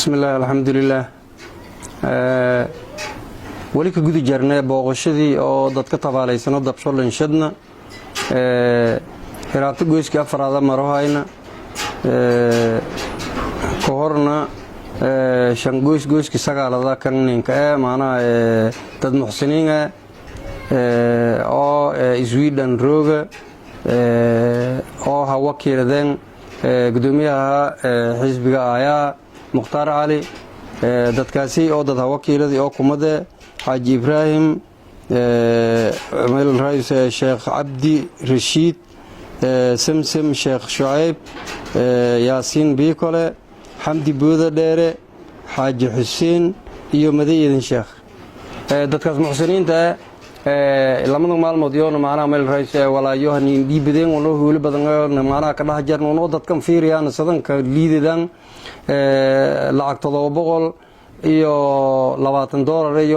Bismillaah, alxamdulilaah. Weli ka guda jarnay booqashadii oo dadka tabaalaysano dabsholanshadna. Hiraabto goyskii afaraada marohayna, ka horna shan goys, goyskii sagaalada kan ninka ee macnaha dad muxsiniin ah oo Sweden rooga oo ha wakiiladeen gudoomiyaha xisbiga ayaa Mukhtaar Cali. Dadkaasi oo dad ha wakiiladii oo kumade Xaaji Ibraahim, Sheekh Cabdi Rashiid, Samsam Sheekh Shucayb, Yaasiin Biikole, Xamdi Buuda Dheere, Xaaji Xuseen iyo Madayeedin Sheekh. Dadkaas muxsiniinta lamada maalmood yoona macnaha meel rays walaayo hanin dhiibadeen unoo hooli badan macnaha ka dhex jarna unoo dadkan fiiriyaan sadanka liidadan lacag $720 iyo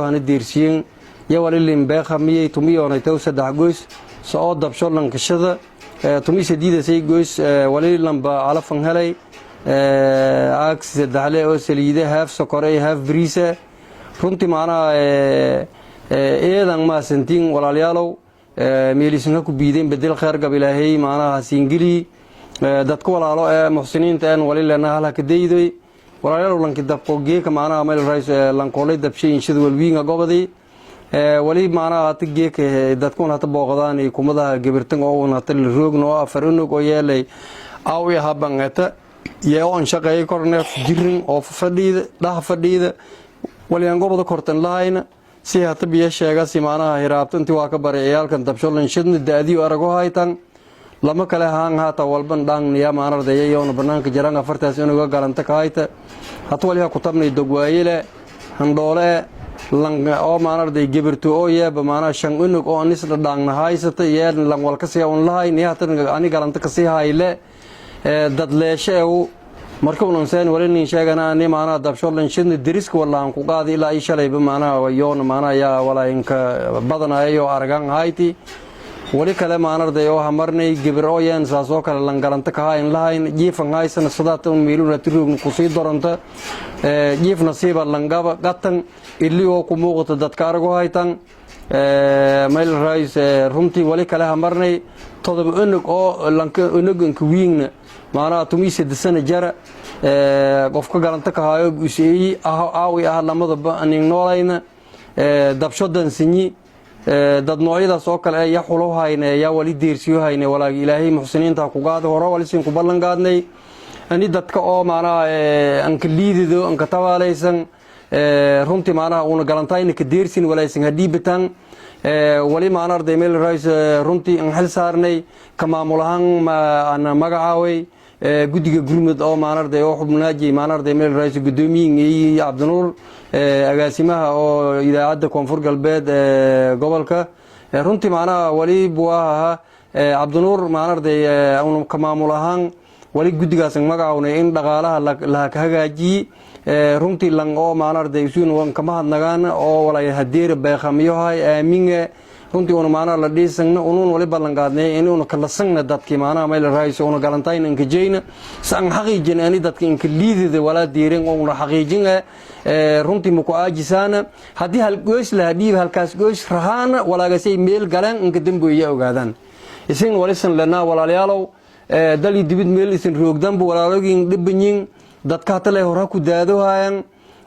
hana deersiyen yo walilin beekha miyay tumiyoonay taw saddex goys so oo dabsho lankashada tumi sadiidasay goys wali lamba calafan helay aag saddexle oo saliide, haaf sokore iyo haaf bariisa. Runtii macnaha eedan maasantiin, walaalayaalow, meelisan ha ku biideen bedel kheer gab Ilaahay macnaha hasiingeli. Dadka walaalo ee muxsiniinta een wali lena hal haka daydoy, walaalayaalow. Lanki dabko geeka macnaha meel rays lankoolay dabshay inshada walwiinga gobadi wali macnaha hata geeka dadkun hata booqdaan kumadaha gabirtan oo un hata la roogna oo afar unug oo yeelay aw i habangeta yee on shaqeey korneef jirin oo fadhiida dhaha fadhiida waliyaan gobada kortan lahayna. Si hata biyo sheegasi macnaha hiraabta intii waa ka baray ciyaalkan dabsholan shidna daadiyo arago haytan lama kale haan haata walban dhaangniya maanardayayona banaanka jaraan afartaas inuga galanta ka hayta. Hata waliha ku tabnay dogwaayile handhoole oo maanarday gebirto oo yeeba maanaa shan unug oo anisla dhaangna haysata yee lan walkasii un lahay niyo hata ani galanta kasii hayle dad leeshe ew. Marka unan seen wali nin sheegana ani maanaha dabsholan shidna deriska wallahan ku qaadi ilaa i shalayba maanaha yoona maanaha yaa walaa inka badanayo aragan hayti. Wali kale maanarday oo hamarnay gibir oo yeen saas oo kale langalanta kahayn lahayn jiifan haysana sadaata un meeluna tiroogna kusii doranta jiif nasiiba langaba qatan ili oo ku muuqata dadka arago haytan mayl rays. Runtii wali kale hamarnay 7 unug oo lanka unuganka wiingna maanaha 13 sana jara, qofka galanta kahaayo useeyi aawi ah lamadaba nin noolayna dabsho dansinyi. Dad noocyadaas oo kale ya xulo hayne yaa wali deersiyo hayne. Walaag Ilaahay muxsiniinta ku qaada hore walisin ku ballan qaadnay ani dadka oo maanaha anka liidido anka tabaalaysan. Runtii maanaha una galantayna ka deersin walaysan hadhiibataan wali maana arday meel rays. Runtii an xil saarnay ka maamul ahaan ana magacaaway guddiga gurmud oo maana arday oo xubnaaji maana arday meel rays gudoomiyin iyo Cabdinuur, agaasimaha oo idaacadda Koonfur Galbeed ee gobolka. Runtii macnaha wali buahaha Cabdinuur maana arday ka maamul ahaan wali guddigaas magacawnay in dhaqaalaha lahaka hagaajiyi. Runtii lang oo maana arday isuun kama hadnagaan oo walay hadeera beekhamiyohay aaminge. Runtii una maanaha la dhiisangna unuun wali ballan qaadnay in una kala sangna dadkii maanaha mayla raayso una galantayna inka jeyna si an xaqiijin ani dadka inka liidida walaa diirin oo una xaqiijin. Runtii maku aajisaana haddii hal goys laha dhiib halkaas goys rahaana walaagasay meel galeen inka damboya ogaadaan isin walisan lenaa. Walaalayaalow, dal dibid meel isin roogdanba walaalogin dhibanyin dadka hatalay hor ha ku daadohayan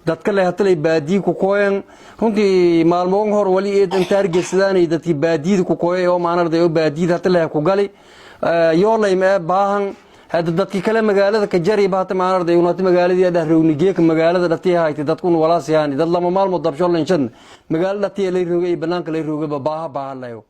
dadka le hatalay baadiyi ku kooyan. Runtii maalmoon hor wali eed intaargesadaanay dadkii baadiyada ku kooyay oo maanarday oo baadiyada hatalay ku gali yoolay mee baahan. Hada dadkii kale magaalada ka jariba hata maanarday unata magaaladii dhah roognigeeka magaalada dhatiya haytay dadkuna walaasiyaan dad lama maalmood dabsholan shan magaalada dhatiya lay roogay banaanka lay roogay baaha baaha layo.